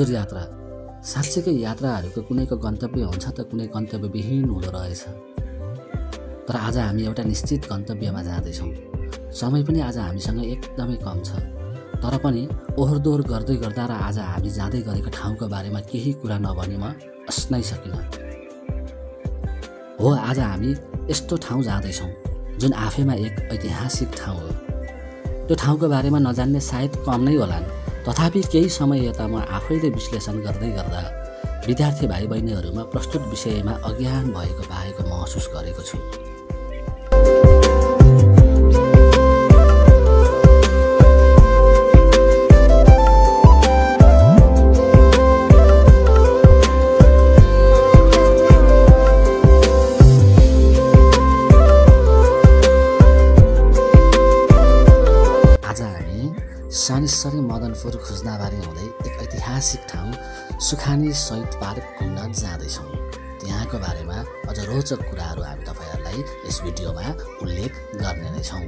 हजुर यात्रा साँच्चैकै यात्राहरूको कुनैको गन्तव्य हुन्छ त कुनै गन्तव्यविहीन हुँदो रहेछ। तर आज हामी एउटा निश्चित गन्तव्यमा जाँदैछौँ। समय पनि आज हामीसँग एकदमै कम छ, तर पनि ओहोरदोहोर गर्दै गर्दा र आज हामी जाँदै गरेको ठाउँको बारेमा केही कुरा नभनी म अस्नै सकिनँ। हो, आज हामी यस्तो ठाउँ जाँदैछौँ जुन आफैमा एक ऐतिहासिक ठाउँ हो। त्यो ठाउँको बारेमा नजान्ने सायद कम नै होलान्, तथापि केही समय यता म आफैले विश्लेषण गर्दै गर्दा विद्यार्थी भाइ बहिनीहरूमा प्रस्तुत विषयमा अज्ञान भएको महसुस गरेको छु। सानेश्वरी मदनपुर खुजनाबारी हुँदै एक ऐतिहासिक ठाउँ सुखानी शहीद पार्क घुम्न जाँदैछौँ। त्यहाँको बारेमा अझ रोचक कुराहरू हामी तपाईहरुलाई यस भिडियोमा उल्लेख गर्ने नै छौँ।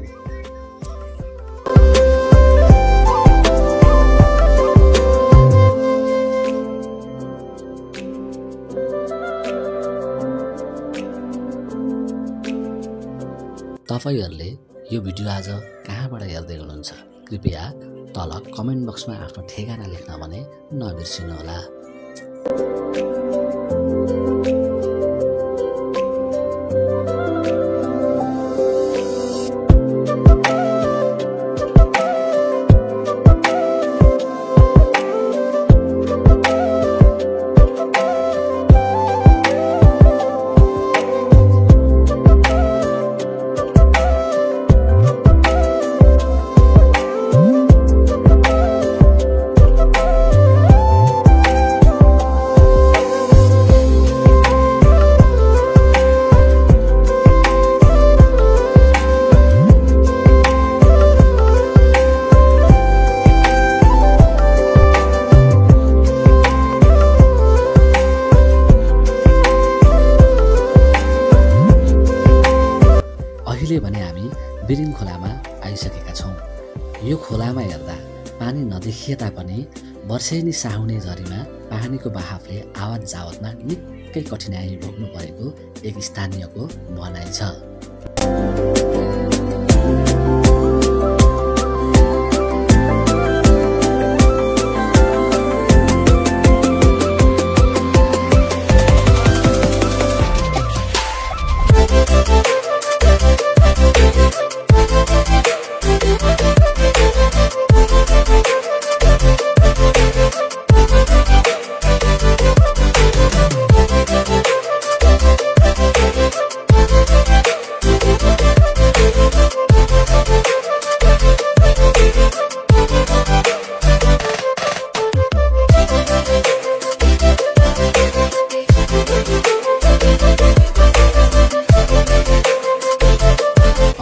तपाईहरुले यो भिडियो आज कहाँबाट हेर्दै हुनुहुन्छ कृपया तल कमेन्ट बक्समा आफ्नो ठेगाना लेख्न भने नबिर्सिनुहोला। अहिले भने हामी बिरिङ खोलामा आइसकेका छौँ। यो खोलामा हेर्दा पानी देखिए तापनि वर्षेनी साहुने झरीमा पानीको बहावले आवत जावतमा निकै कठिनाइ भोग्नु परेको एक स्थानीयको भनाइ छ।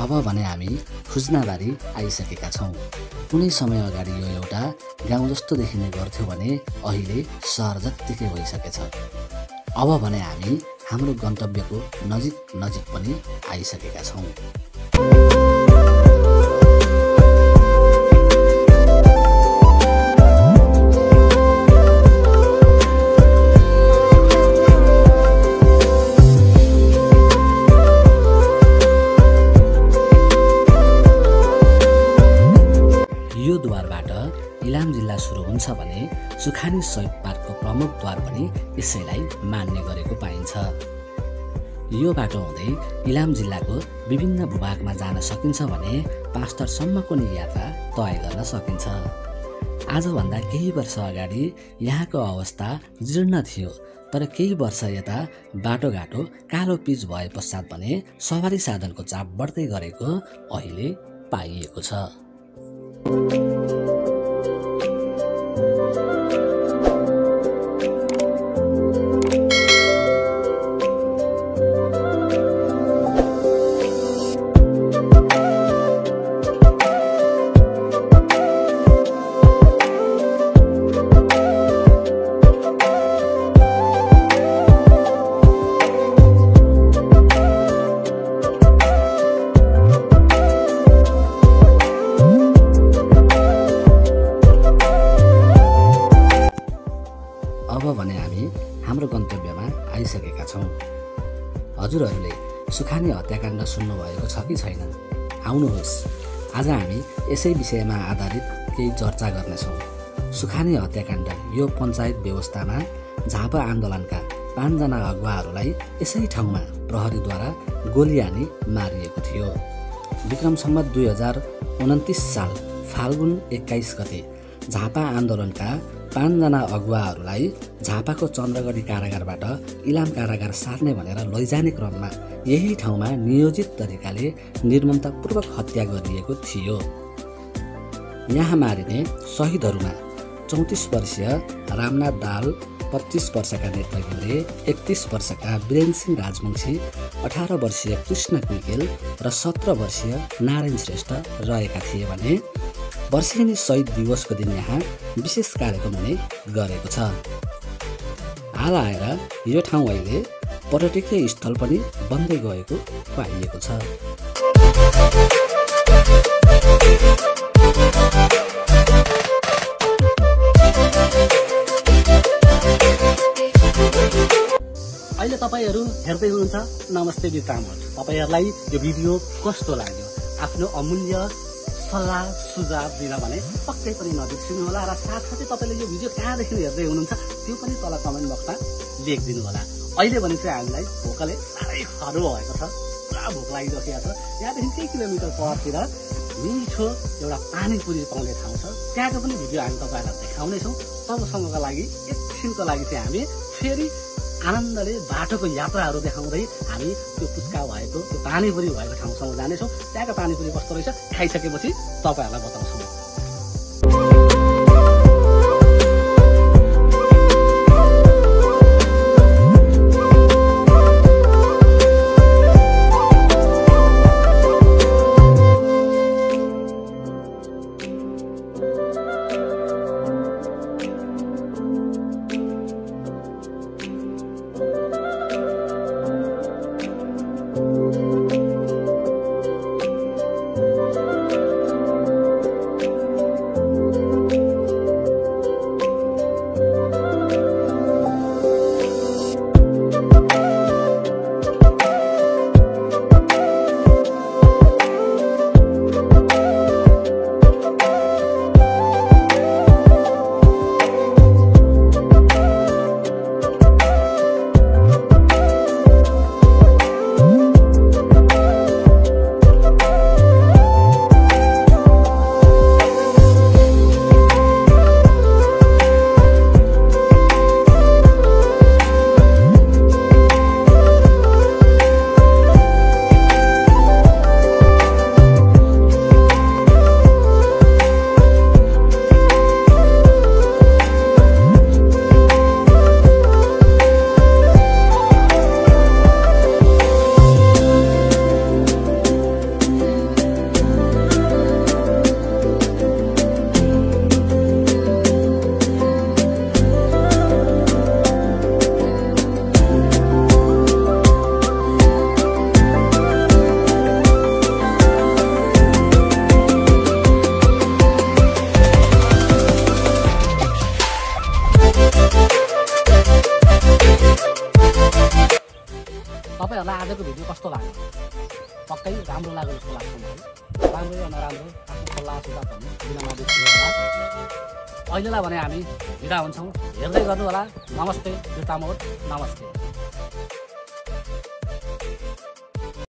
अब भने हामी खुजनाबारी आइसकेका छौँ। कुनै समय अगाडि यो एउटा गाउँ जस्तो देखिने गर्थ्यो भने अहिले सहर जत्तिकै भइसकेछ। अब भने हामी हाम्रो गन्तव्यको नजिक पनि आइसकेका छौँ। यो द्वारबाट इलाम जिल्ला सुरु हुन्छ भने सुखानी शहीद पार्कको प्रमुख द्वार पनि यसैलाई मान्ने गरेको पाइन्छ। यो बाटो हुँदै इलाम जिल्लाको विभिन्न भूभागमा जान सकिन्छ भने पाँचथरसम्मको यात्रा तय गर्न सकिन्छ। आजभन्दा केही वर्ष अगाडि यहाँको अवस्था जीर्ण थियो, तर केही वर्ष यता बाटोघाटो कालो पिच भए पश्चात भने सवारी साधनको चाप बढ्दै गरेको अहिले पाइएको छ। अब भने हामी हाम्रो गन्तव्यमा आइसकेका छौँ। हजुरहरूले सुखानी हत्याकाण्ड सुन्नुभएको छ कि छैन? आउनुहोस्, आज हामी यसै विषयमा आधारित केही चर्चा गर्नेछौँ। सुखानी हत्याकाण्ड यो पञ्चायत व्यवस्थामा झापा आन्दोलनका 5 जना अगुवाहरूलाई यसै ठाउँमा प्रहरीद्वारा गोली हानी मारिएको थियो। विक्रम सम्वत 2029 साल फाल्गुन 21 गते झापा आन्दोलनका 5 जना अगुवाहरूलाई झापाको चन्द्रगढी कारागारबाट इलाम कारागार सार्ने भनेर लैजाने क्रममा यही ठाउँमा नियोजित तरिकाले निर्ममतापूर्वक हत्या गरिएको थियो। यहाँ मारिने शहीदहरूमा 34 वर्षीय रामनाथ दाल, 25 वर्षका नेत्र घिमिरे, 31 वर्षका वीरेन सिंह राजवंशी, 18 वर्षीय कृष्ण कुइकेल र 17 वर्षीय नारायण श्रेष्ठ रहेका थिए भने वर्षेनी शहीद दिवसको दिन यहाँ विशेष कार्यक्रम हुने गरेको छ। हाल आएर यो ठाउँ अहिले पर्यटकीय स्थल पनि बन्दै गएको पाइएको छ। अहिले तपाईहरू हेर्दै हुनुहुन्छ नमस्ते बितामठ। तपाईहरूलाई यो भिडियो कस्तो लाग्यो? आफ्नो अमूल्य सल्लाह सुझाव दिन भने पक्कै पनि नबिर्सिनु होला र साथसाथै तपाईँले यो भिडियो कहाँदेखि हेर्दै हुनुहुन्छ त्यो पनि तल कमेन्ट बक्समा लेखिदिनु होला। अहिले भने चाहिँ हामीलाई भोकले साह्रै खरो भएको छ, पुरा भोक लागिसकेको छ। यहाँदेखि केही किलोमिटर परतिर मिठो एउटा पानीपुरी पाउने ठाउँ छ, त्यहाँको पनि भिडियो हामी तपाईँहरूलाई देखाउनेछौँ। तबसम्मको लागि एकछिनको लागि चाहिँ हामी फेरि आनन्दले बाटोको यात्राहरू देखाउँदै हामी त्यो पुच्का भएको, त्यो पानीपुरी भएको ठाउँसम्म जानेछौँ। त्यहाँको पानीपुरी कस्तो रहेछ खाइसकेपछि तपाईँहरूलाई बताउँछौँ। तपाईँहरूलाई आजको भिडियो कस्तो लाग्यो? पक्कै राम्रो लाग्यो जस्तो लाग्छ मलाई। राम्रो या नराम्रो आफ्नो सल्लाह सुझाव भन्नु दिन नबिर्सिनु होला। अहिलेलाई भने हामी बिदा हुन्छौँ। हेर्दै गर्नु होला। नमस्ते बितामठ, नमस्ते।